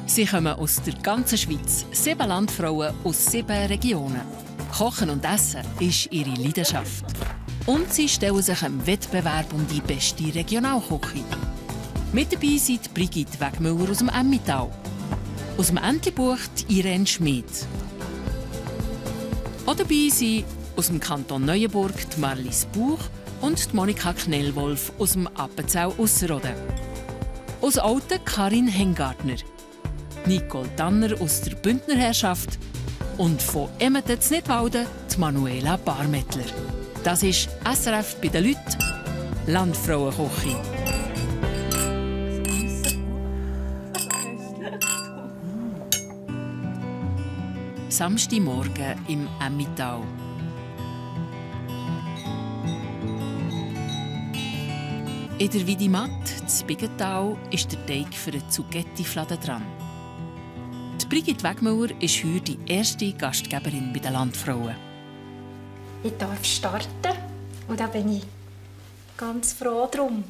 Sie kommen aus der ganzen Schweiz, 7 Landfrauen aus 7 Regionen. Kochen und Essen ist ihre Leidenschaft. Und sie stellen sich im Wettbewerb um die beste Regionalküche. Mit dabei sind Brigitte Wegmüller aus dem Emmental. Aus dem Entlebuch Irene Schmid. Auch dabei sind aus dem Kanton Neuenburg Marlies Buch und Monika Knellwolf aus dem Appenzell-Ausserrhoden. Aus Olten Karin Hengartner. Nicole Tanner aus der Bündnerherrschaft und von Emmeten zu Nidwalden die Manuela Barmettler. Das ist SRF bei den Leuten, Landfrauenküche. Samstagmorgen im Emmental. In der Widimatt, in Biggental, ist der Teig für eine Zucchetti-Flade dran. Die Brigitte Wegmüller ist heute die erste Gastgeberin bei den Landfrauen. Ich darf starten und da bin ich ganz froh darum,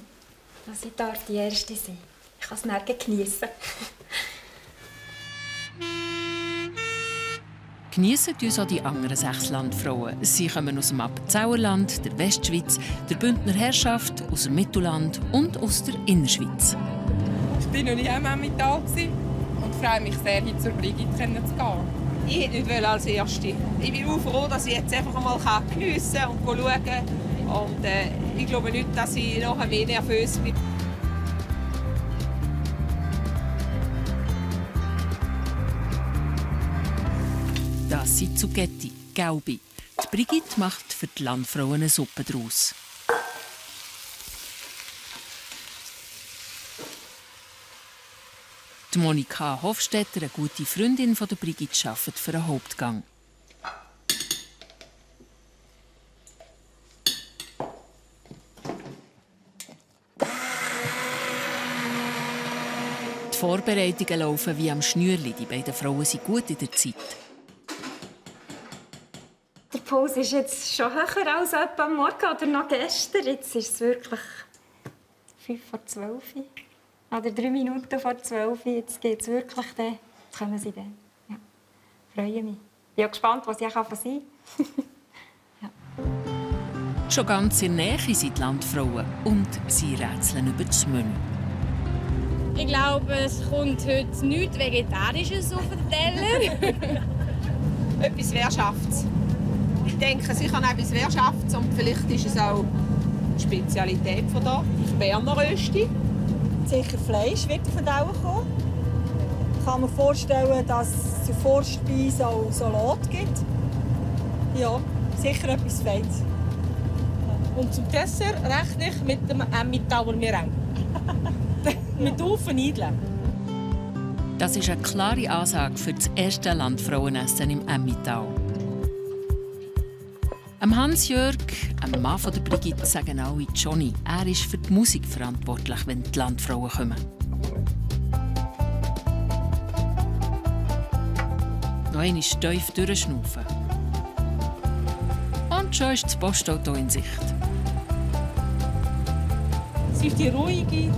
dass ich die Erste sein darf. Ich kann es nirgends geniessen. Geniessen tun auch die anderen 6 Landfrauen. Sie kommen aus dem Appenzellerland, der Westschweiz, der Bündner Herrschaft, aus dem Mittelland und aus der Innerschweiz. Ich war noch nie im Emmental und freue mich sehr, heute zur Brigitte zu gehen. Ich wollte nicht als Erste. Ich bin auch froh, dass ich jetzt einfach einmal geniessen kann und schauen kann. Und ich glaube nicht, dass ich nachher mehr nervös bin. Das sind Zucchetti, gelbe. Die Brigitte macht für die Landfrauen eine Suppe daraus. Die Monika Hofstetter, eine gute Freundin von der Brigitte, arbeitet für einen Hauptgang. Die Vorbereitungen laufen wie am Schnürli. Die beiden Frauen sind gut in der Zeit. Der Puls ist jetzt schon höher als etwa am Morgen oder noch gestern. Jetzt ist es wirklich 5 vor 12 oder 3 Minuten vor 12. Jetzt geht es wirklich. Dann kommen sie dann. Ja. Freue mich. Ich bin gespannt, was ich sein kann. Ja. Schon ganz in der Nähe sind die Landfrauen und sie rätseln über das Menü. Ich glaube, es kommt heute nichts Vegetarisches auf den Teller. Etwas Wirtschafts. Ich denke, sie kann etwas Wirtschafts und vielleicht ist es auch die Spezialität von hier, das Berner Rösti. Sicher Fleisch wird von da kommen. Ich kann mir vorstellen, dass es zur Vorspeise auch Salat gibt. Ja, sicher etwas Feines. Und zum Dessert rechne ich mit dem Emmentaler Mirang. Mit Haufen Eidlen. Das ist eine klare Ansage für das erste Landfrauenessen im Emmental. Hans-Jörg, ein Mann von der Brigitte, sagen alle Johnny. Er ist für die Musik verantwortlich, wenn die Landfrauen kommen. Noch einmal tief durchschnaufen. Und schon ist das Postauto in Sicht. Sie ist die ruhige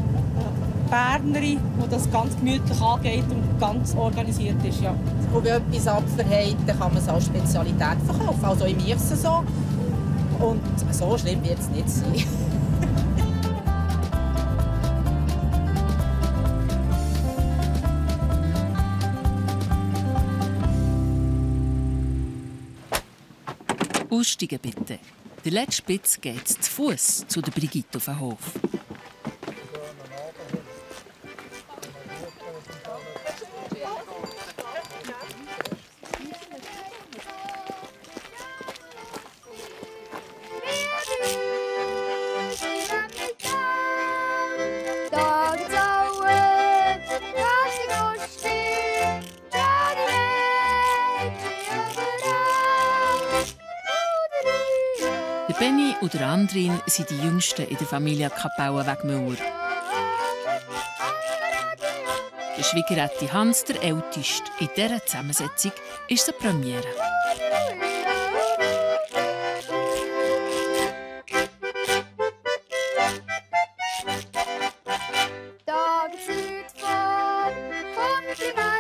Bernerin, die das ganz gemütlich angeht und ganz organisiert ist. Ja. Und wenn etwas abverhält, dann kann man es als Spezialität verkaufen. Also im Irsen so. Und so schlimm wird es nicht sein. Aussteigen bitte. Der letzte Spitz geht zu Fuß zu der Brigitte auf den Hof. Benni und Andrin sind die Jüngsten in der Familie Kapellen-Wegmüller. Der Schwiegerretti Hans, der Älteste. In dieser Zusammensetzung ist es eine Premiere. Tageszeit vor, kommt die Welt.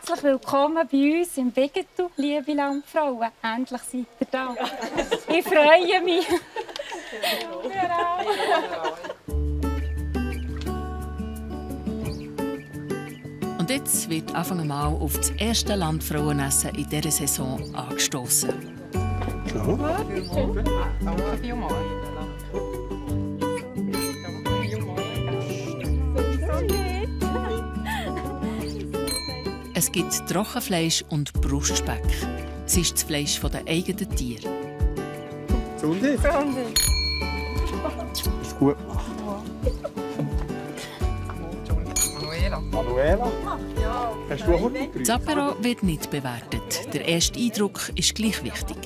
Herzlich willkommen bei uns im Bigetu, liebe Landfrauen. Endlich seid ihr da. Ich freue mich. Und jetzt wird Anfang mal auf das erste Landfrauenessen in dieser Saison angestoßen. Es gibt Trockenfleisch und Brustspeck. Es ist das Fleisch der eigenen Tiere. Gesundheit. Ist gut gemacht. Manuela? Hast du auch Das Apéro wird nicht bewertet. Der erste Eindruck ist gleich wichtig.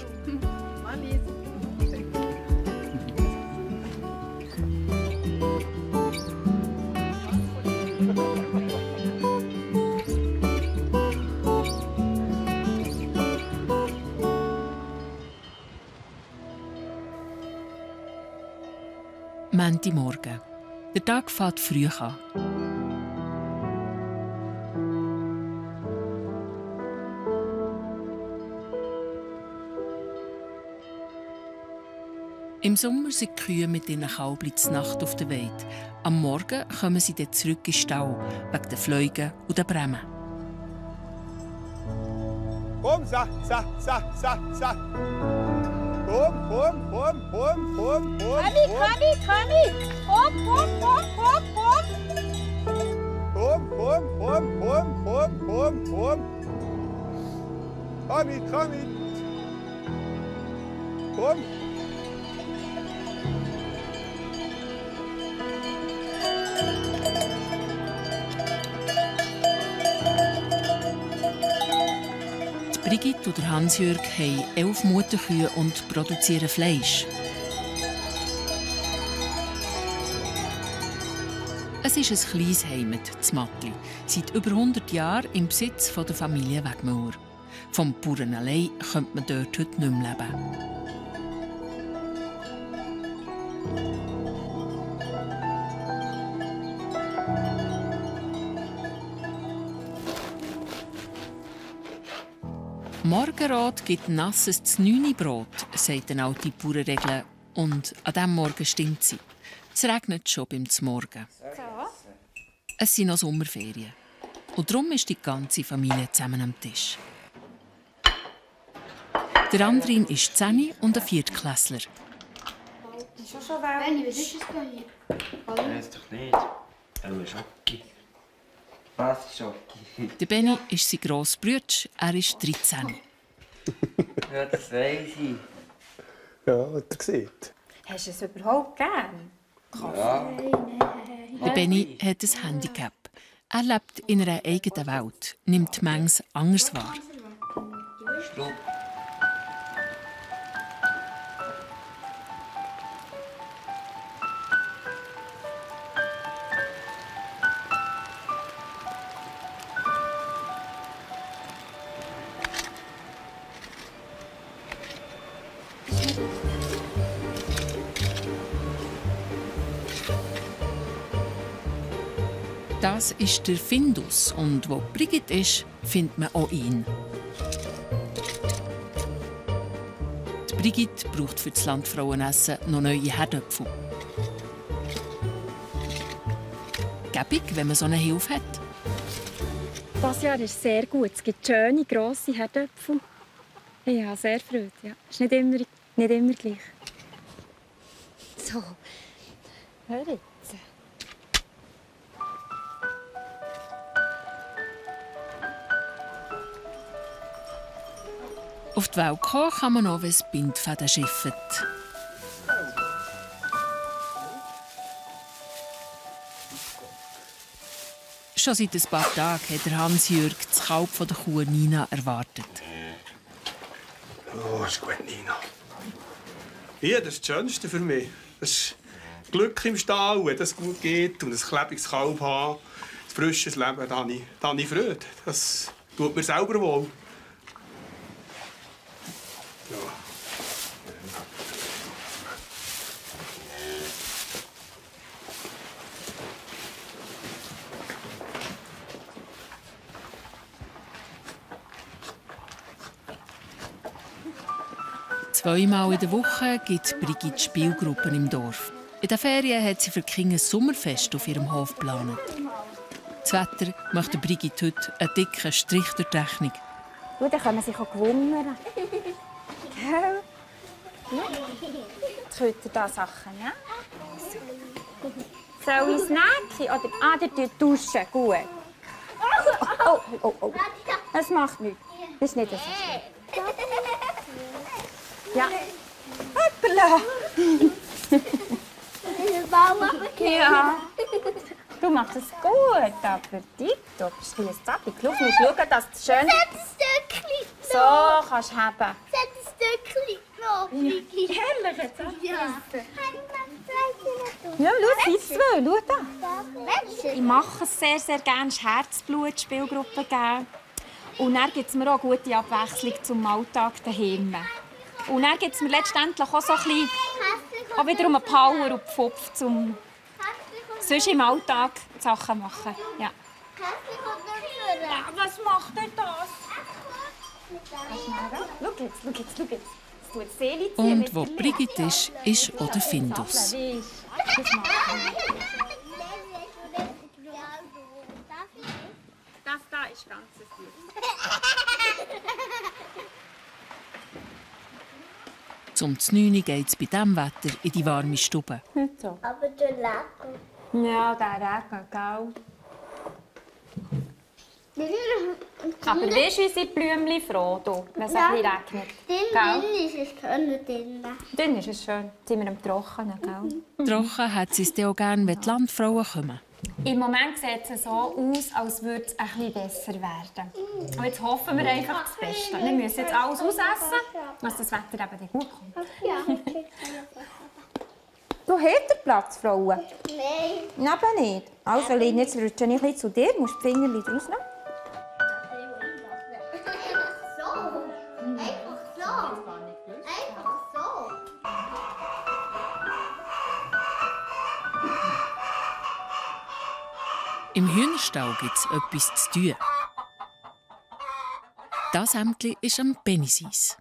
Montagmorgen. Der Tag fängt früh an. Im Sommer sind die Kühe mit ihren Kälbchen zur Nacht auf der Weide. Am Morgen kommen sie dann zurück in den Stall, wegen der Fliegen und der Bremen. Komm, sa. Komm. Komm. Brigitte und Hans-Jürg haben 11 Mutterkühe und produzieren Fleisch. Es ist ein kleines Heimat, das Mattli, seit über 100 Jahren im Besitz der Familie Wegmauer. Vom Bauern allein könnte man dort heute nicht mehr leben. Morgenrot gibt nasses Znüni-Brot, sagt eine alte Bauernregel. Und an diesem Morgen stimmt sie. Es regnet schon beim Zmorgen. Es sind noch Sommerferien. Und darum ist die ganze Familie zusammen am Tisch. Der Andrin ist 10 und ein Viertklässler. Benni, was ist das hier? Weiß doch nicht. Auch Schocki. Was ist Schocki? Der Benni ist sein grosser Bruder, er ist 13. Ja, das weiss ich. Ja, hat er gesehen. Hast du es überhaupt gern? Ja. Der Benni hat ein Handicap. Er lebt in einer eigenen Welt, nimmt manches anders wahr. Stopp. Das ist der Findus und wo Brigitte ist, findet man auch ihn. Die Brigitte braucht für das Landfrauenessen noch neue Herdöpfel. Gäbig, wenn man so eine Hilfe hat. Das Jahr ist sehr gut. Es gibt schöne, grosse Herdöpfel. Ich habe sehr Freude. Ja. Ist nicht immer gleich. So, hör jetzt. Auf die Welt kommen kann man noch, wenn es Bindfäden schifft. Schon seit ein paar Tagen hat Hans-Jürg das Kalb von der Kuh Nina erwartet. Oh, ist gut, Nina. Ja, das ist das Schönste für mich. Das ist Glück im Stall, wenn es gut geht und ein klebriges Kalb haben. Ein frisches Leben, da habe ich Freude. Das tut mir selber wohl. Ja. 2-mal in der Woche gibt Brigitte Spielgruppen im Dorf. In den Ferien hat sie für die Kinder ein Sommerfest auf ihrem Hof geplant. Das Wetter macht Brigitte heute einen dicken Strich durch die Rechnung. Schau, dann können wir sich auch gewundern. Gell? Jetzt könnt ihr da Sachen nehmen. Soll ich es nähen? Oder ihr duschen? Gut. Oh. Das macht nichts. Das ist nicht so schlimm. Ja. Hoppla. Ja. Du machst es gut, aber du schließt ab. Ich muss schauen, dass es schön ist. So, kannst du haben. Herrlich, jetzt ja, schau, sie zwei, schau da. Ich mache es sehr, sehr gerne, Herzblut-Spielgruppen geben. Und dann gibt es mir auch eine gute Abwechslung zum Alltag daheim. Und dann gibt es mir letztendlich auch so ein bisschen, auch wiederum eine Power und Pfupf, um sonst im Alltag Sachen machen. Ja. Ja, was macht denn das? Schau jetzt. Und wo Brigitte ist auch der Findus. Das da ist ganz gut. Zum 9 geht es bei diesem Wetter in die warme Stube. So. Aber der Regen. Ja, der Regen, gell? Aber weißt du, wie sind die Blümchen froh, wenn es ein bisschen regnet? Drin ist es schön. Dann ist es schön. Jetzt sind wir im Trockenen, gell? Trocken hat sie es auch gerne, wenn die Landfrauen kommen. Im Moment sieht es so aus, als würde es ein bisschen besser werden. Und jetzt hoffen wir einfach das Beste. Wir müssen jetzt alles ausessen, dass das Wetter eben dann gut kommt. Du hast den Platz, Frauen? Nein. Eben nicht. Also, Lin, jetzt rutsche ich ein bisschen zu dir. Du musst die Finger rausnehmen. Im Hühnerstall gibt es etwas zu tun. Das Ämtli ist am Bennisis.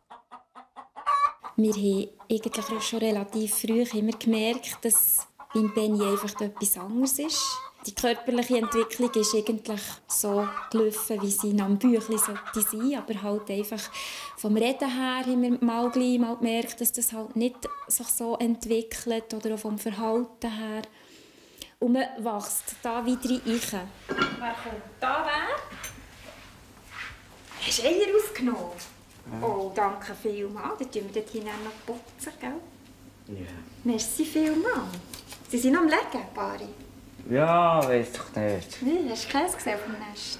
Wir haben eigentlich schon relativ früh gemerkt, dass beim Benni einfach etwas anderes ist. Die körperliche Entwicklung ist eigentlich so gelaufen, wie sie nach dem Büchlein sein sollte. Aber halt einfach vom Reden her haben wir mal gemerkt, dass das halt nicht sich so entwickelt oder auch vom Verhalten her. Und man wächst da wieder rein. Wer kommt da wer? Hast du Eier ausgenommen? Ja. Oh, danke vielmals. Dann tun wir dort hinten noch putzen, gell? Ja. Merci vielmals. Sie sind noch am Legen, Bari? Ja, weiss doch nicht. Nein, hast du Käse gesehen auf dem Nest?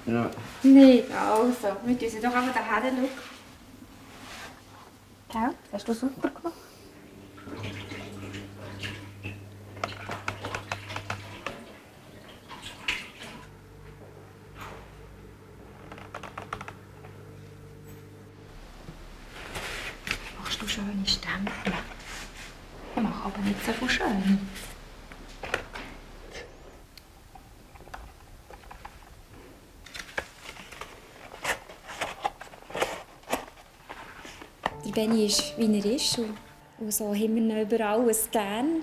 Ja. Nein, also. Wir müssen doch einmal daher schauen. Gell? Das hast du super gemacht. Machst du schöne Stempel? Ich mache aber nicht so viel schön. Der Benni ist, wie er ist. Und so haben wir ihn über alles gern.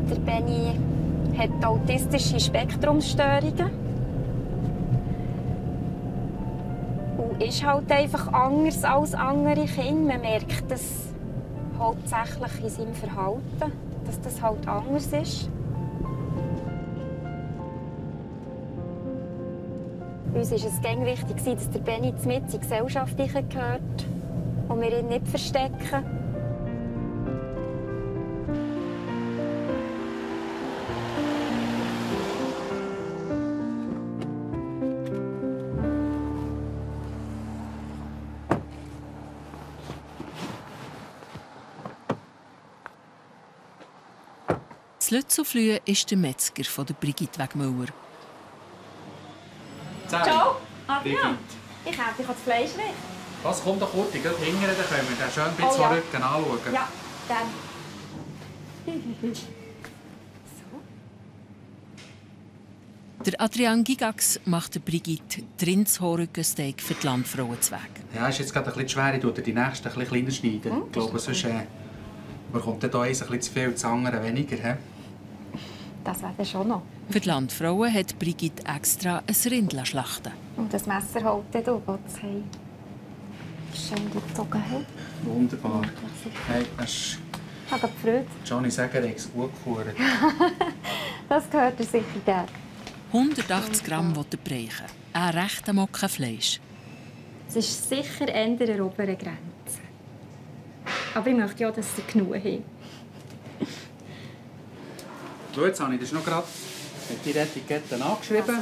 Der Benni hat autistische Spektrumstörungen. Und ist halt einfach anders als andere Kinder. Man merkt das hauptsächlich in seinem Verhalten, dass das halt anders ist. Uns war es immer wichtig, dass der Benni mit in die Gesellschaft gehört und wir ihn nicht verstecken. Das Lützelflühe ist der Metzger von der Brigitte Wegmüller. Ciao, Adrian. Ich hätte das Fleisch weg. Was kommt doch kurz, gerade hinten, dann können wir den schön ein bisschen ja. Rücken anschauen. Ja, dann. Der Adrian Gigax macht der Brigitte Rindshorrückensteak für die Landfrauen zu Weg. Ja, ist jetzt gerade ein bisschen schwer. Ich schneide die nächsten ein bisschen kleiner schneiden. Ich glaube, sonst bekommt hier eins ein bisschen zu viel, das andere weniger. He? Das wäre schon noch. Für die Landfrauen hat Brigitte extra ein Rind schlachten. Und das Messer hält hier, wo es schön gezogen hat. Wunderbar. Hey, das ich habe gefreut. Johnny Säger hat es gut gekocht. Das gehört dir sicher gerne. 180 Gramm will er brechen. Ein rechter Mocken Fleisch. Es ist sicher eher der oberen Grenze. Aber ich möchte ja, dass sie genug haben. So, jetzt habe ich das noch gerade mit den Etiketten angeschrieben.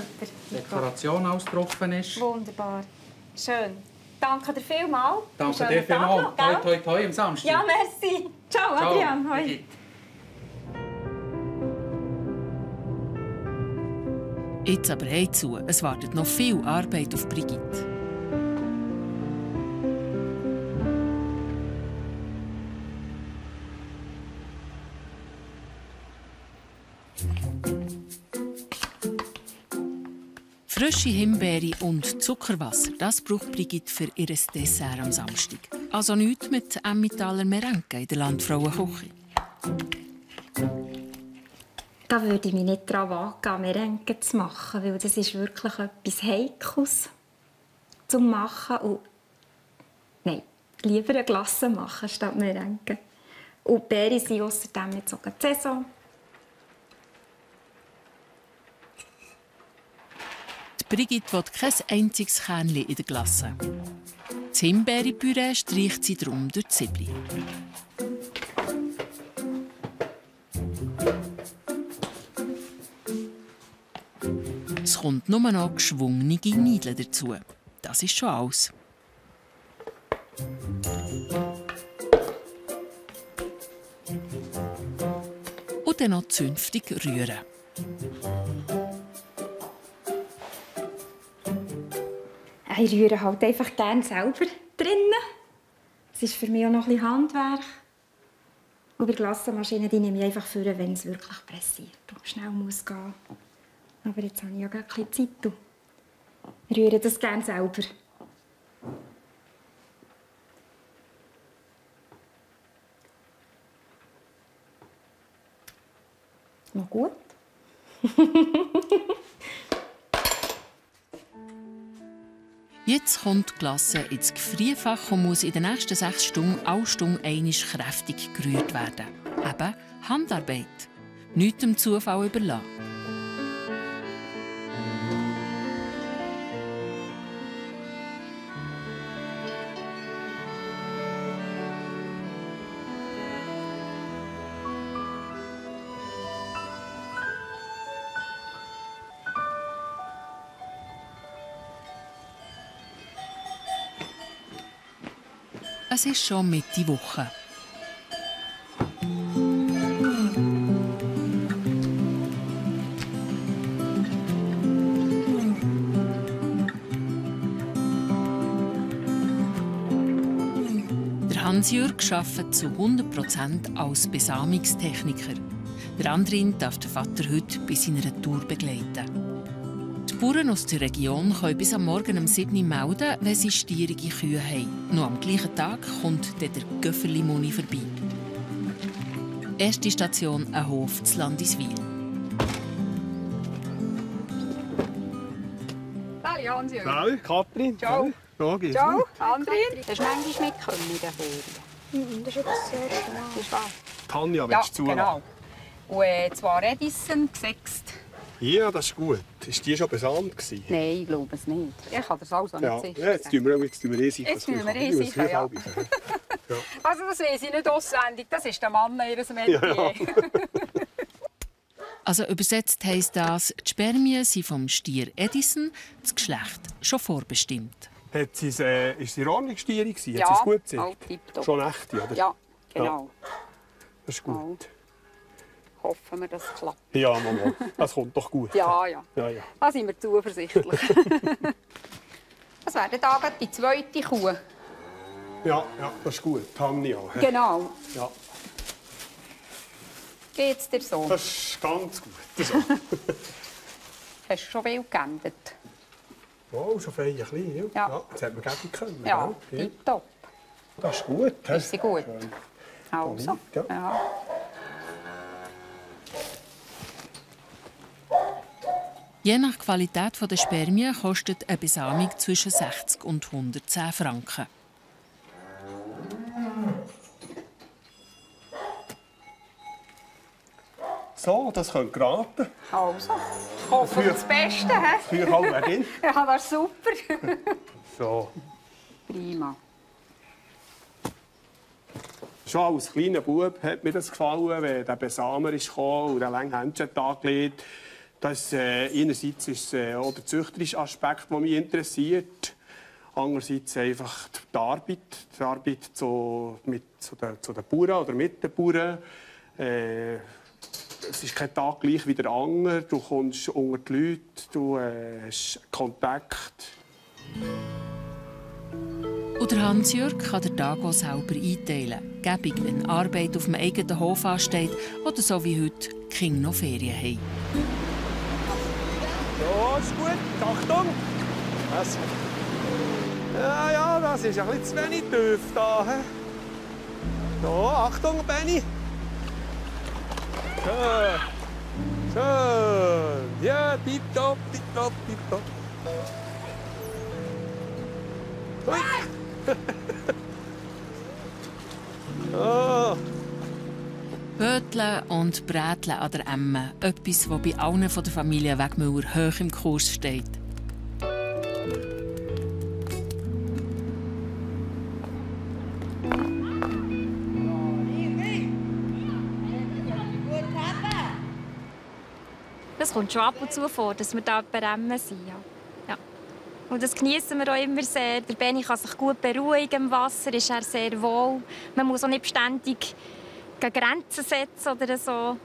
Die Dekoration alles getroffen ist. Wunderbar. Schön. Danke dir vielmals. Danke dir vielmals. Toi, toi, toi am Samstag. Ja, merci. Ciao, Adrian. Hoi. Jetzt aber hey zu, es wartet noch viel Arbeit auf Brigitte. Frische Himbeere und Zuckerwasser, das braucht Brigitte für ihr Dessert am Samstag. Also nichts mit Emmentaler Merenke in der Landfrauenküche. Da würde ich mich nicht daran wagen, Merenke zu machen, weil das ist wirklich etwas Heikles zu machen. Und nein, lieber eine Glasse machen statt Merenke. Und die Beeren sind außerdem nicht so die Saison. Brigitte will kein einziges Kernchen in der Glasse. Das Himbeerpüree streicht sie darum durch die Zwiebeln. Es kommt nur noch geschwungene Niedeln dazu. Das ist schon alles. Und dann noch zünftig rühren. Ich rühre halt einfach gerne selber drinnen. Es ist für mich auch noch ein bisschen Handwerk. Und bei der Glassenmaschine nehme ich einfach vor, wenn es wirklich pressiert und schnell muss gehen. Aber jetzt habe ich ja gar keine Zeit. Ich rühre das gerne selber. Noch gut? Jetzt kommt die Glasse ins Gefrierfach und muss in den nächsten 6 Stunden alle Stunden einmal kräftig gerührt werden. Eben Handarbeit. Nichts dem Zufall überlassen. Es ist schon Mitte Woche. Der Hans-Jürg arbeitet zu 100% als Besamungstechniker. Der Andrin darf den Vater heute bei seiner Tour begleiten. Die Bauern aus der Region können bis am Morgen um 7 Uhr melden, wenn sie stierige Kühe haben. Noch am gleichen Tag kommt dann der Göfferli-Muni vorbei. Erste Station, ein Hof zu Landiswil. Hallo Hans-Jürgen. Hallo, Katrin. Ciao. Ja, geht's Ciao, gut? Andrin. Das ist manchmal mitgekommen in den Ferien. Das ist etwas sehr schön. Das ist wahr. Tanja, Ja, willst du zulassen? genau. Und zwar Edison gesetzt. Ja, das ist gut. Ist die schon besamt? Nein, ich glaube es nicht. Ich kann das alles Ja, nicht sicher ja, jetzt tun wir sicher. Jetzt tun wir sicher, ja. Also das weiss ich nicht auswendig. Das ist der Mann ihres Metier. Also übersetzt heisst das, die Spermien sind vom Stier Edison, das Geschlecht schon vorbestimmt. Ist sie in Ordnung Stierung? Ja, hat sie es gut gesehen? all tipptopp. Schon echt, oder? Ja, genau. Ja, das ist gut. Hoffen wir, dass es klappt. Ja, Mama, das kommt doch gut. Ja, ja. Ja, ja. Da sind wir zuversichtlich. Das wäre dann da die zweite Kuh. Ja, ja, das ist gut. Tanja. Genau. Ja. Geht's dir so? Das ist ganz gut. So. Hast du schon viel geändert? Oh, schon fein, ein bisschen. Ja. Ja, das hätte man geben können. Ja, gell? tipptopp. Das ist gut. Ist sie gut? Schön. Also, ja. Je nach Qualität der Spermien kostet eine Besamung zwischen 60 und 110 Franken. So, das könnt ihr geraten. Also, ich hoffe auf das Beste. Für halb drin. Ja, das ist super. So. Prima. Schon als kleiner Bub hat mir das gefallen, wenn der Besamer kam und der lange Händchen angelegt. Das, einerseits ist es auch der züchterische Aspekt, der mich interessiert. Andererseits einfach die Arbeit zu den Bauern oder mit den Bauern. Es ist kein Tag gleich wie der andere. Du kommst unter die Leute, du hast Kontakt. Und der Hans-Jürg kann den Tag auch selber einteilen. Gäbig, wenn Arbeit auf dem eigenen Hof ansteht oder so wie heute die Kinder noch Ferien haben. Ja, ist gut. Achtung! Das. Ja, das ist ein bisschen zu wenig tief da. So, Achtung, Benni. Schön. Schön. Ja, tipptopp, tipptopp, tipptopp. Hui. Oh. Böteln und Bräteln an der Emme. Etwas, das bei allen von der Familie Wegmüller hoch im Kurs steht. Das kommt schon ab und zu vor, dass wir da bei Remmen sind. Ja. Und das genießen wir auch immer sehr. Der Benni kann sich gut beruhigen im Wasser, ist er sehr wohl. Man muss auch nicht ständig Grenzen setzen oder so.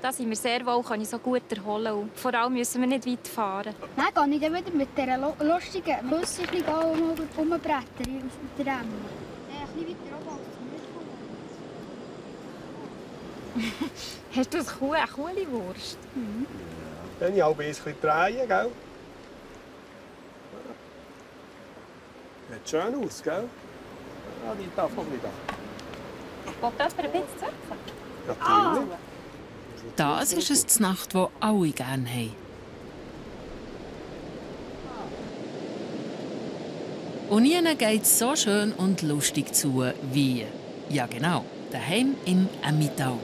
Da sind wir sehr wohl, können uns so gut erholen. Und vor allem müssen wir nicht weit fahren. Dann gehe ich dann wieder mit dieser lustigen Küsse rumbrettern auf der Remme. Ein bisschen weiter oben als Hast du eine coole Wurst? Mhm. Dann auch ein bisschen drehen, gell? Sieht schön aus, gell? Ja, die darf noch nicht da. Wollt ihr das ein bisschen zupfen? Natürlich. Das ist es die Nacht, die alle gerne haben. Und ihnen geht es so schön und lustig zu wie, ja genau, daheim im Emmental.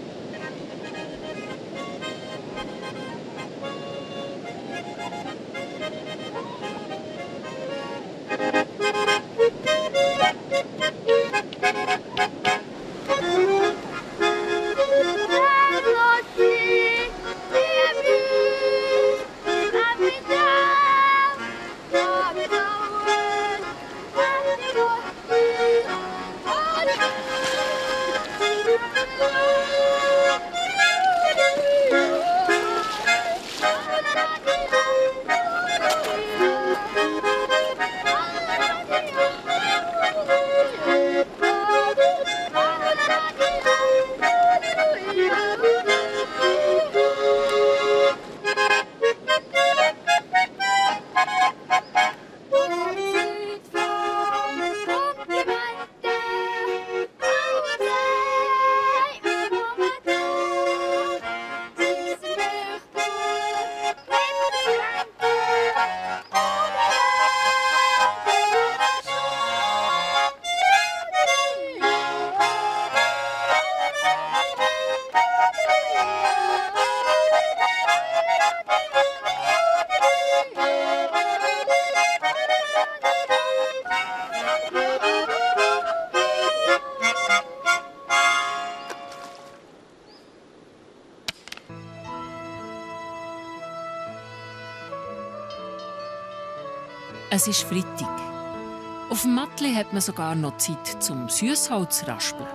Es ist Freitag. Auf dem Mattli hat man sogar noch Zeit zum Süssholz raspeln.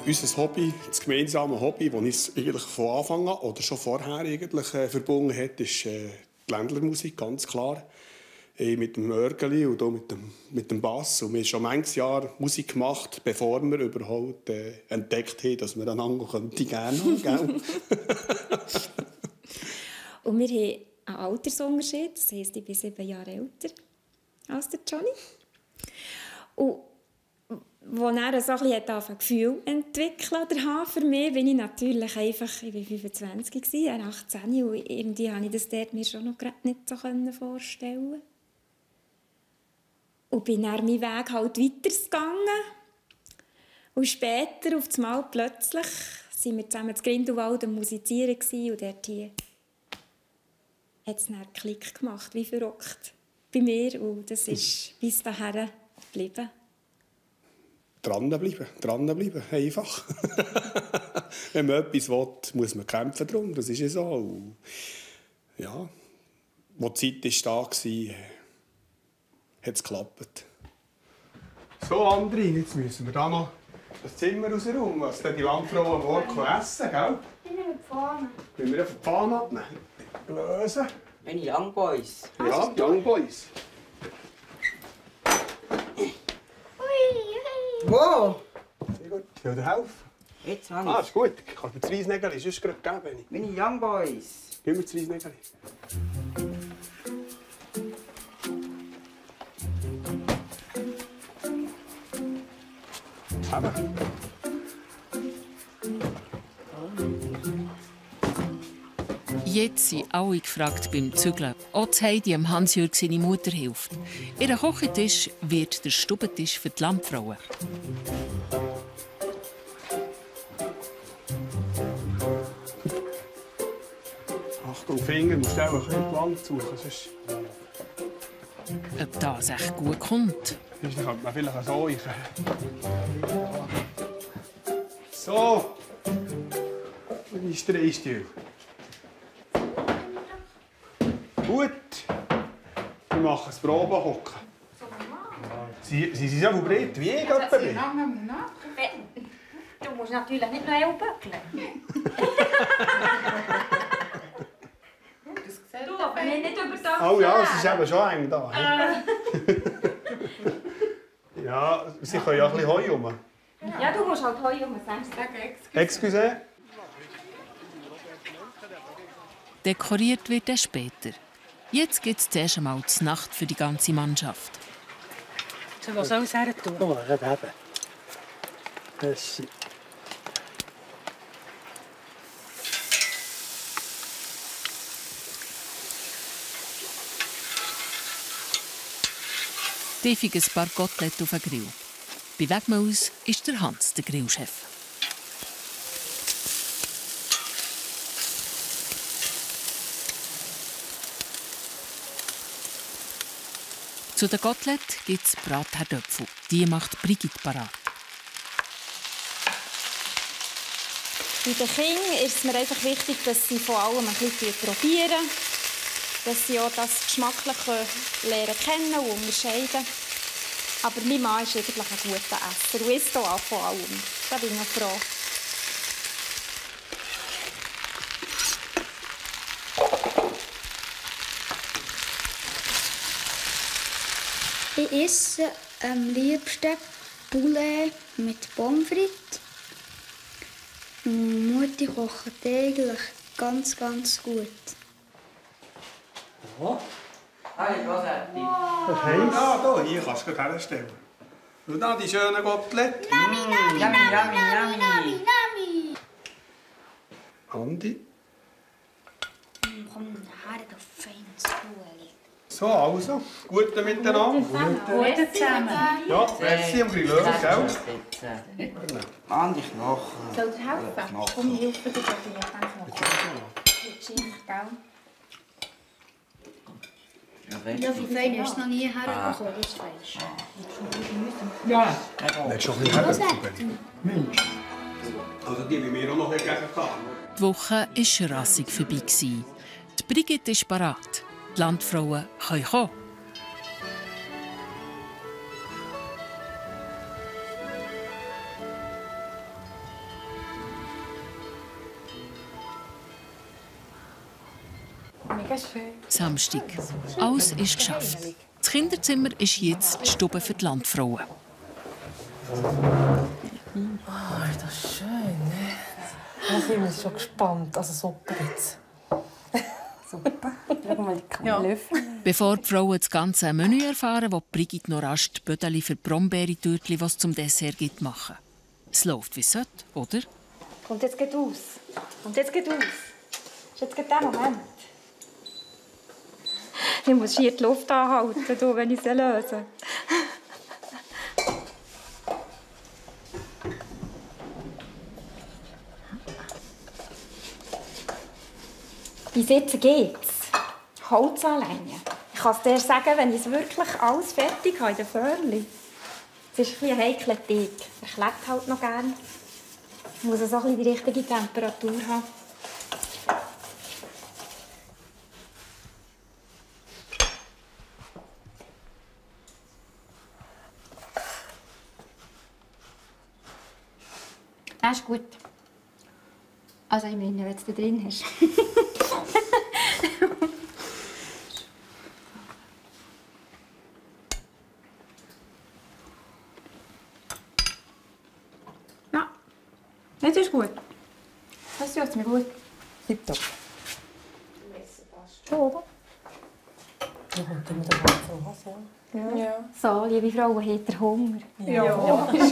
Unser Hobby, das gemeinsame Hobby, das uns eigentlich von Anfang an oder schon vorher eigentlich, verbunden hat, ist die Ländlermusik, ganz klar. Ich mit dem Örgeli und hier mit dem Bass. Und wir haben schon manches Jahr Musik gemacht, bevor wir überhaupt entdeckt haben, dass wir einander gerne haben. Und wir haben einen Altersunterschied. Das heisst, ich bin 7 Jahre älter als der Johnny. Und als er so ein Gefühl entwickeln für mich, bin ich natürlich einfach, ich war 25, er war 18, und irgendwie konnte ich das dort mir schon noch nicht so vorstellen. Und bin dann meinen Weg halt weitergegangen. Und später, auf einmal plötzlich, waren wir zusammen in Grindelwald am Musizieren und dort hier hat es einen Klick gemacht, wie verrückt bei mir. Und das ist bis dahin geblieben. Dranbleiben, einfach. Wenn man etwas will, muss man kämpfen darum, das ist ja so. Und ja, als die Zeit da war, hat es geklappt. So, André, jetzt müssen wir da noch das Zimmer rausräumen, was die Landfrau am Morgen essen kann, gell? Ich nehme die Pfanne. Wenn wir einfach die Pfanne abnehmen, lösen. Meine Young Boys. Ja, Young Boys. Wow! Sehr gut. Ich will dir helfen. Jetzt habe ich. Ah, ist gut. Kannst du mir das Reisnägel sonst gerade geben, Benni? Meine Young Boys. Gib mir das Reisnägel. Eben. Jetzt sind alle gefragt beim Zügeln. Auch Heidi am Hans-Jürg seine Mutter hilft. Ihr Kochentisch wird der Stubentisch für die Landfrauen. Achtung, Finger, musst du auch ein bisschen lang suchen. Sonst Ob das echt gut kommt? könnte man vielleicht so rein. So. Wie ist der Eisstuhl? Gut. Wir machen das Probehocken. Sie sind so breit wie ich gerade bin. Du musst natürlich nicht noch böckeln. Du, aber nicht über das. Oh ja, es ist eben schon eng da. Ja, sie können ja ein bisschen Heu rum. Ja, du musst halt Heu umsetzen. Excuse. Dekoriert wird er später. Jetzt gibt es zuerst einmal die Nacht für die ganze Mannschaft. So, was soll es her tun? Oh, eben. Das Tiefig ein paar Kotelett auf den Grill. Bei Wegmaus ist der Hans der Grillchef. Zu den Kotelett gibt es Bratherdöpfel. Die macht Brigitte parat. Bei den Kindern ist es mir einfach wichtig, dass sie vor allem ein bisschen probieren, dass sie auch das geschmacklich lernen kennen und unterscheiden. Aber mein Mann ist eigentlich ein guter Esser und isst auch vor allem. Da bin ich noch froh. Ich esse am liebsten Poulet mit Pommes frites. Mutti kocht eigentlich ganz gut. Oh. Hi, Großartig. Das heisst? Ja, hier kannst du gerade herstellen. Schau da, die schönen Kotelett. Nami. Andi. Komm her, du feines Kuhli. So, also. Gute miteinander. Gute zusammen. Ja, merci am Grillen, gell? Andi Knochen. Soll dir helfen? Komm, ich helfe dir, die Geschichte, gell? Ja, wie fein ist es noch nie hergekommen, das weisst du. Ja. Willst du schon ein bisschen hergekommen? Mensch. Also die bei mir auch noch entgegengekommen. Die Woche war rassig vorbei. Die Brigitte ist parat. Die Landfrauen können kommen. Wir Samstag. Alles ist geschafft. Das Kinderzimmer ist jetzt die Stube für die Landfrauen. Oh, ist das schön, ne? Ich bin schon gespannt. Also Suppe jetzt. Suppe? Schau mal, die Löffel. Bevor die Frauen das ganze Menü erfahren, will Brigitte noch rasch die Bödeli für die Brombeertürtchen, die es zum Dessert gibt, machen. Es läuft wie es sollte, oder? Kommt jetzt geht aus. Kommt jetzt geht aus. Ist jetzt gerade der Moment. Ich muss schier die Luft anhalten, wenn ich sie löse. Wie sitzen geht's? Holz anlängen. Ich kann es dir sagen, wenn ich es wirklich alles fertig habe in den Föhrchen. Es ist ein heikler Teig. Er klebt halt noch gerne. Ich muss also die richtige Temperatur haben. Das ist gut. Also ich meine, wenn es da drin hast. Ja, das ist gut. Das tut mir gut. Tipptopp. Schon, oder? Ja, kommt immer der Waffe raus, ja. Ja. So, liebe Frauen, habt ihr Hunger? Ja. Schon.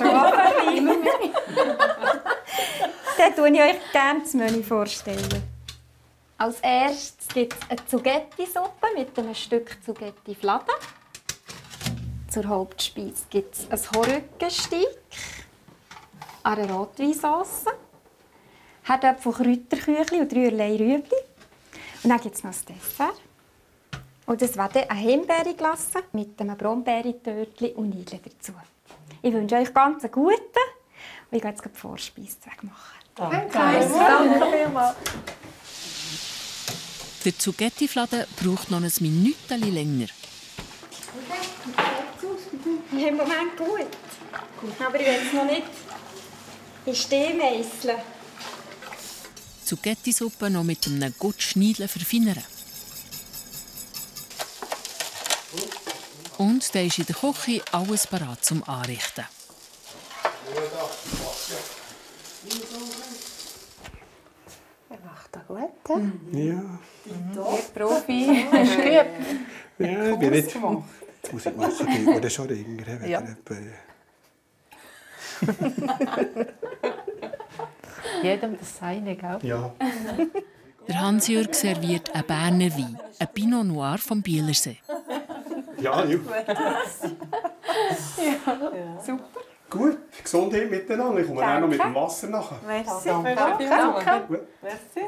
Dann stelle ich euch gerne das Menü vorstellen. Als erstes gibt es eine Zugetti-Suppe mit einem Stück Zugetti-Fladen. Zur Hauptspeise gibt es ein Horrückensteak, eine Rotweinsauce, Herdöpfel, Kräuterküchli und 3 Rüebli. Und dann gibt es noch das Dessert. Und das wäre dann eine Himbeerglasse mit einem Brombeertörtchen und Nudeln dazu. Ich wünsche euch ganz einen guten und ich gehe jetzt die Vorspeise machen. Danke vielmals. Der Zugetti-Fladen braucht noch ein Minütchen länger. Im Moment gut. Aber ich will es noch nicht in Stehen meisseln. Die Zugetti-Suppe noch mit einem guten Schneidel verfeinern. Und dann ist in der Küche alles bereit zum Anrichten. Er macht das gut. Ja. Der Profi. Hast du geübt? Ja, ich bin nicht... Jetzt muss ich machen, geht mir das schon ringer. Wenn Ja. Jedem das Seine, gell? Ja. Der Hans-Jürg serviert einen Berner Wein, ein Pinot Noir vom Bielersee. Ja, ja. Super. Gut, Gesundheit miteinander. Ich komme dann noch mit dem Wasser nachher. Merci. Danke. Merci.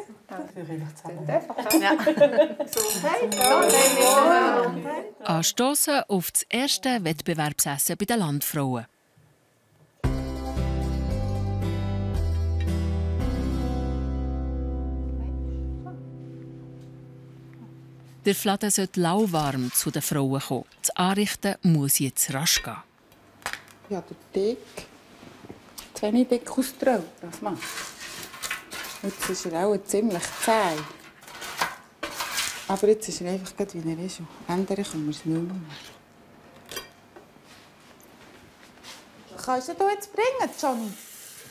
Anstoßen auf das erste Wettbewerbsessen bei den Landfrauen. Der Fladen sollte lauwarm zu den Frauen kommen. Das Anrichten muss jetzt rasch gehen. Ja, der Teig zu wenig dick ausgerollt, das macht. Jetzt ist er auch ziemlich zäh. Aber jetzt ist er einfach gut, wie er ist. Und ändern können wir es nicht mehr. Kannst du jetzt bringen, Johnny?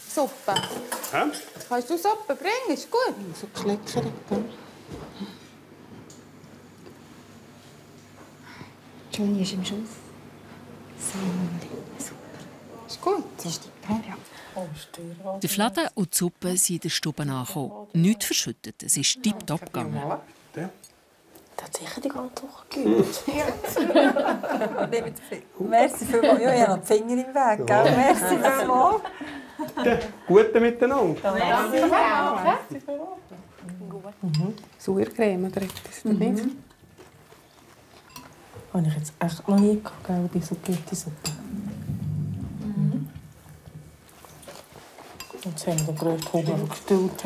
Suppe? Hä? Kannst du Suppe bringen? Ist gut. So geschleckert. Johnny ist im Schuss. Super. Ist gut. Der Fladen und die Suppe sind in der Stube angekommen. Nichts verschüttet, es ist tipptopp gegangen. Das hat sicher die ganze Woche geübt. Merci vielmals. Ja, ich habe noch die Finger im Weg. Gell? Merci vielmals. Gute miteinander. Merci vielmals. Sauercreme oder etwas, nicht? Habe ich jetzt echt noch nie gehabt, diese Suppe. Jetzt haben wir den grössten Hunger gestillt.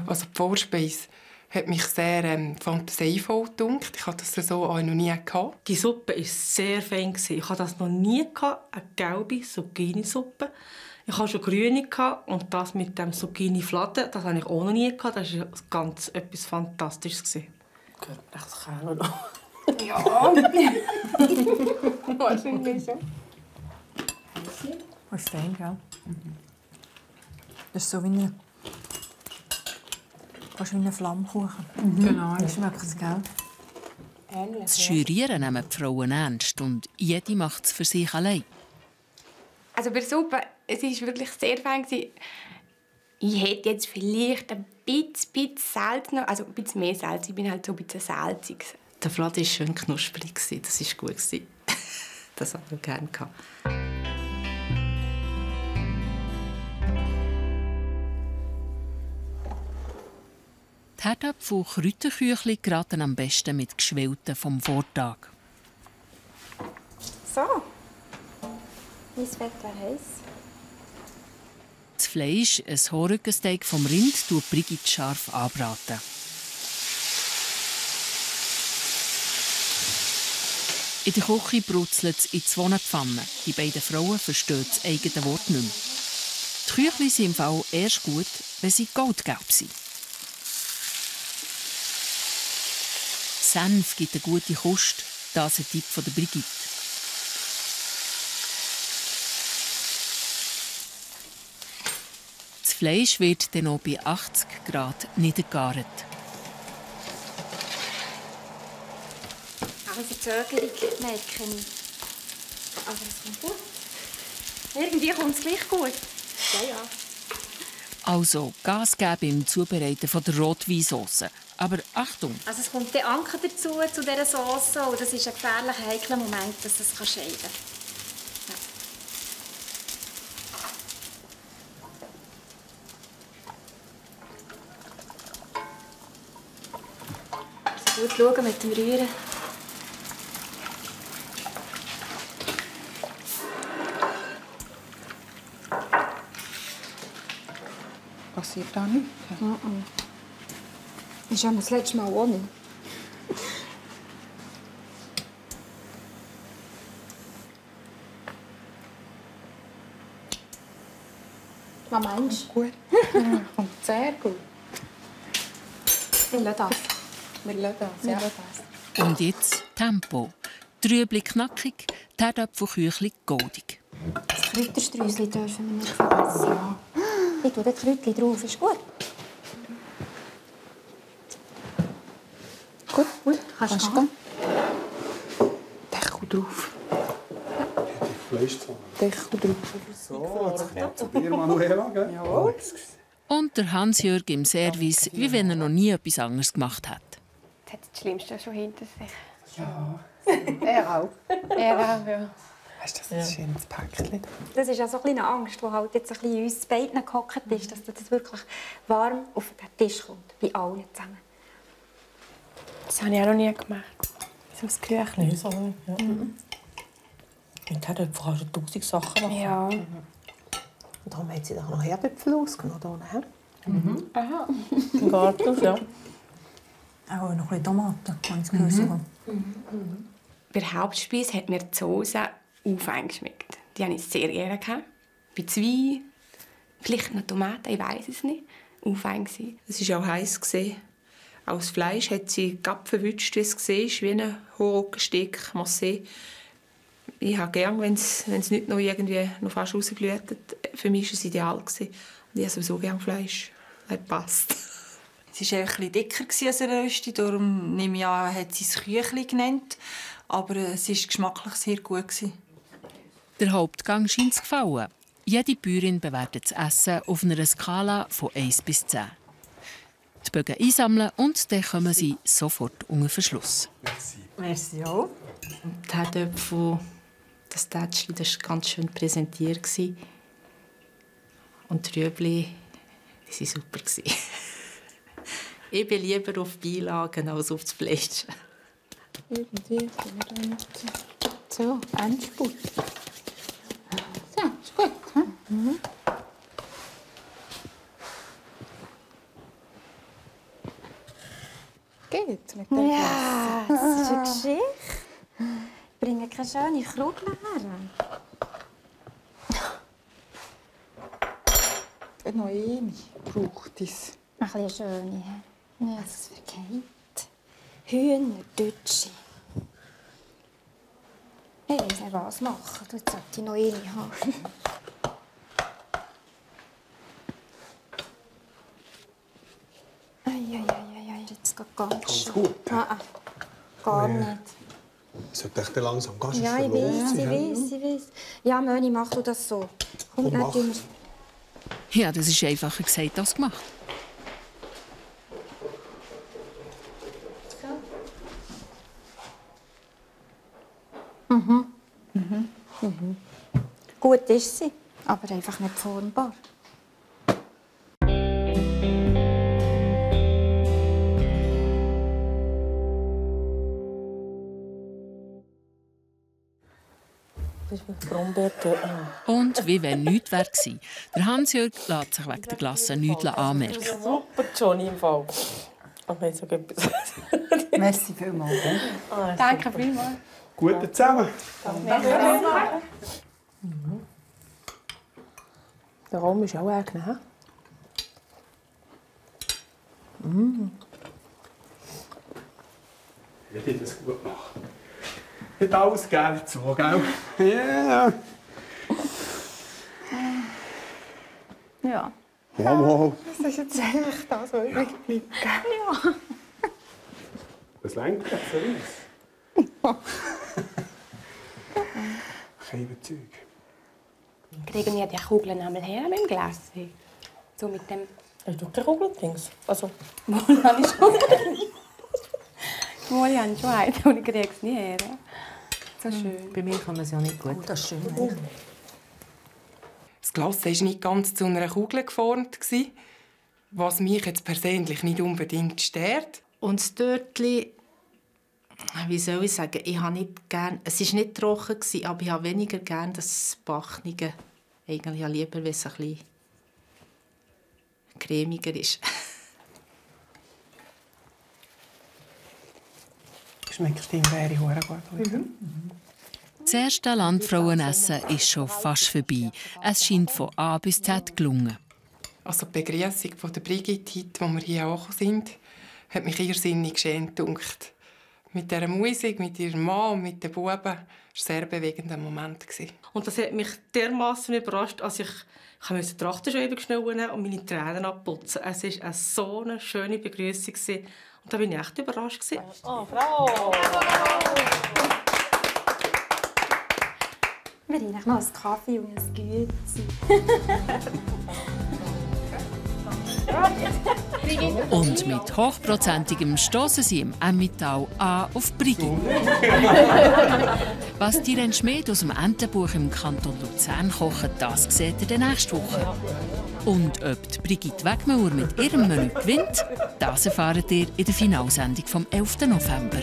Also die Vorspeise hat mich sehr fantasievoll gedunkt. Ich hatte das so auch noch nie gehabt. Die Suppe war sehr fein. Ich hatte das noch nie gehabt, eine gelbe Zucchini-Suppe. Ich hatte schon grüne und das mit dem Zucchini-Fladen, das hatte ich auch noch nie. Das war ganz etwas Fantastisches. Gehört echt das Kerl noch? Ja. Wahrscheinlich schon. Das ist fein, gell? Das ist so wie ein Flammkuchen. Genau. Das schmeckt es, gell? Das Jurieren nehmen die Frauen ernst und jede macht es für sich allein. Also bei der Suppe, es war wirklich sehr fein. Ich hätte jetzt vielleicht ein bisschen Salz noch, also ein bisschen mehr Salz. Ich bin halt so ein bisschen salzig. Der Fladen war schön knusprig, das war gut. Das habe ich gerne. Die Herdöpfel von Kräuterküchli geraten am besten mit Geschwellten vom Vortag. So. Mein Fett wäre heiß. Das Fleisch, ein Haarrückensteak vom Rind, tut Brigitte scharf anbraten. In der Küche brutzelt es in 2 Pfannen. Die beiden Frauen verstehen das eigene Wort nicht mehr. Die Küchli sind im Fall erst gut, wenn sie goldgelb sind. Senf gibt eine gute Kost. Das ist ein Tipp von der Brigitte. Das Fleisch wird dann noch bei 80 Grad niedergart. Auch eine Verzögerung merke ich. Aber es kommt gut. Irgendwie kommt es gleich gut. Ja. Also Gas geben im Zubereiten von der Rotweinsauce. Aber Achtung! Also es kommt der Anker dazu, zu dieser Sauce. Und das ist ein gefährlicher, heikler Moment, dass es scheiden kann. Also gut schauen mit dem Rühren. Passiert da nichts? Das ist das letzte Mal auch nicht. Was meinst du? Gut. Kommt sehr gut. Wir lassen das. Wir lassen das. Und jetzt Tempo. Die Rüebli knackig, die Herdöpfelküchli goldig. Das Kräutersträußchen dürfen wir nicht vergessen. Ich tue den Kräutchen drauf, ist gut. Gut, kannst du gehen. Deckel drauf. Fleischzunge. Deckel drauf. So, jetzt probier Manuela, gell? Ja. Und der Hans-Jörg im Service, wie wenn er noch nie etwas anderes gemacht hat. Jetzt hat das Schlimmste schon hinter sich. Ja. Er auch. Er auch, ja. Weißt du, das ist ein schönes Päckchen. Das ist ja so eine Angst, die halt jetzt ein bisschen in uns beiden gehockt ist, dass das wirklich warm auf den Tisch kommt, bei allen zusammen. Das habe ich auch noch nie gemacht. So ein Küchlein. Nee, so nicht. Ja. Und hat einfach schon 1000 Sachen machen. Ja. Und darum hat sie doch noch Herdöpfel ausgenommen. Aha. Im Garten, ja. Auch noch ein bisschen Tomaten, wenn es gehört. Bei der Hauptspeise hat mir die Soße aufein geschmeckt. Die hatte ich sehr gerne. Bei Wein, vielleicht noch Tomaten, ich weiß es nicht. Aufein. Es war auch heiß. Auch das Fleisch hat sie ganz verwünscht, wie es war, wie ein Hauruckenstück Massé. Ich habe gerne, wenn es nicht noch irgendwie noch fast rausgelötet hat. Für mich war es ideal. Und ich habe sowieso gerne Fleisch. Das passt. Es war ein bisschen dicker als eine Rösti, darum nehme ich an, hat sie es Küchli genannt. Aber es war geschmacklich sehr gut. Der Hauptgang scheint zu gefallen. Jede Bäuerin bewertet das Essen auf einer Skala von 1 bis 10. Die Bögen einsammeln und dann kommen sie sofort unter Verschluss. Merci auch. Die Herdöpfel, das Tätschli, das war ganz schön präsentiert. Und die Rüebli, die waren super. Ich bin lieber auf Beilagen als auf das Fleisch. Irgendwie so, Endspurt. So, ist gut. Hm? Geht's mit dem Ja, das ist eine Geschichte. Bringen keine schöne Kugel her. noch eine. Braucht es? Ein bisschen schöne. Nicht, dass es vergeht. Hühnerdütschi. Ich weiss nicht, was machen. Jetzt sollte ich noch eine haben. Ei, jetzt geht ganz schön. Gut. Gar nicht. Es sollte echt langsam ganz schön Ja, ich weiss. Ja, Möni, mach du das so. Komm, Komm, mach. Ja, das ist einfacher gesagt als gemacht. Gut ist sie, aber einfach nicht formbar. Und wie wenn nichts wäre gewesen. Der Hans-Jörg lässt sich wegen der Glasse nichts anmerken. Super, Johnny, im Fall. Aber jetzt sage etwas. Merci vielmals. Danke vielmals. Guten zusammen. Der Raum ist auch angenehm. Ich hätte das gut gemacht. Nicht alles Geld so, gell? Ja. Ja. Mama. Das ist jetzt einfach das, was übrig bleibt. Ja. Das lenkt doch so aus. Zeug. Kriegen wir die Kugeln einmal her mit dem Glas? So mit dem... Hast du keine Kugeldings? Also... Wohl habe ich schon. Wohl habe ich schon einen, und ich kriege es nicht her. So schön. Bei mir kann man es ja nicht gut. Das ist schön. Das Glas war nicht ganz zu einer Kugel geformt, was mich jetzt persönlich nicht unbedingt stört. Und das Törtchen, wie soll ich sagen, ich habe nicht gern, es war nicht trocken, aber ich habe weniger gern das Bachnige. Eigentlich lieber, wenn es ein bisschen cremiger ist. Schmeckt Himbeere gut. Das erste Landfrauenessen ist schon fast vorbei. Es scheint von A bis Z gelungen. Also die Begrüßung von der Brigitte, heute, wo wir hier angekommen sind, hat mich irrsinnig schön gedunkt. Mit dieser Musik, mit ihrem Mann und mit den Buben, war ein sehr bewegender Moment. Und das hat mich dermassen überrascht, als ich musste die Trachtenscheibe schnell nehmen und meine Tränen abputzen. Es war so eine schöne Begrüßung. Und da war ich echt überrascht. Oh, Frau! Wir haben noch einen Kaffee und ein Gützi. Und mit hochprozentigem stoßen sie im Emmental an auf Brigitte. Was die Rentschmied aus dem Entenbuch im Kanton Luzern kochen, das seht ihr nächste Woche. Und ob die Brigitte Wegmauer mit ihrem Menü gewinnt, das erfahrt ihr in der Finalsendung vom 11. November.